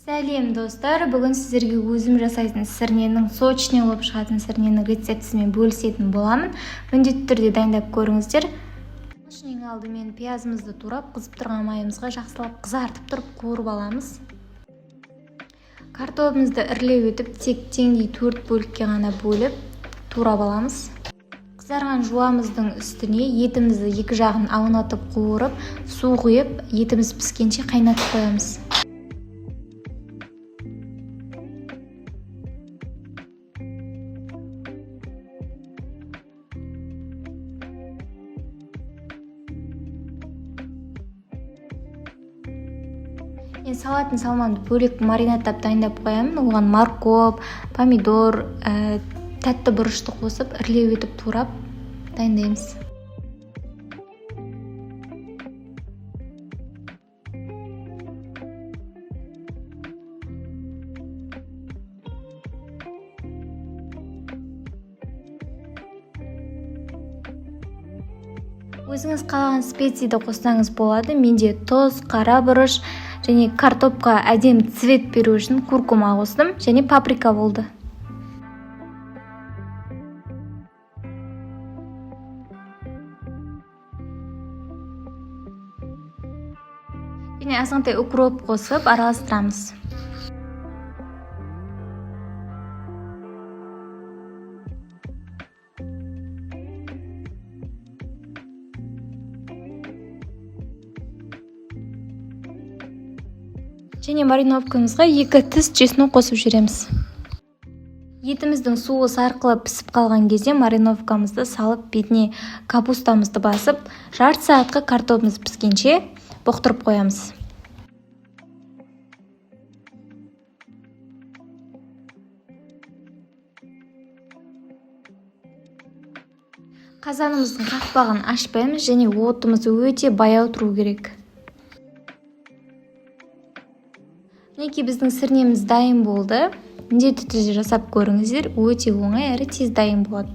Сәлем, достар! Бүгін сіздерге өзім жасайтын сірненің, сочный болып шығатын сірненің рецептісімен бөлісетін боламын. Міндетті түрде дайындап көріңіздер. Ең алдымен пиязымызды турап, қызып тұрған майымызға жақсылап қызартып тұрып қуырып аламыз. Картобымызды ірілеу етіп, тек теңдей төрт бөлікке ғана бөліп турап аламыз. Қызарған жуамыздың үстіне етімізді екі жағын аунатып қуырып, су құйып, етіміз піскенше қайнатып қоямыз. Мен салатын салмамды бөлек маринадтап дайындап қоямын. Оған морковь, помидор, тәтті бұрышты қосып, ірілеу етіп турап дайындаймыз. Өзіңіз қалаған специяды қоссаңыз болады. Менде тұз, қара бұрыш және картопқа әдемі цвет беру үшін куркума қостым және паприка болды. Және азғантай укроп қосып араластырамыз. Және мариновкамызға 2 тіс чеснок қосып жібереміз. Етіміздің суы сарқылып пісіп қалған кезде мариновкамызды салып, бетіне капустамызды басып, жарты сағатқа картобымыз піскенше бұқтырып қоямыз. Қазанымыздың қақпағын ашпаймыз және отымыз өте баяу тұру керек. Мінекей, біздің сірнеміз дайын болды. Міндетті түрде жасап көріңіздер, өте оңай әрі тез дайын болады.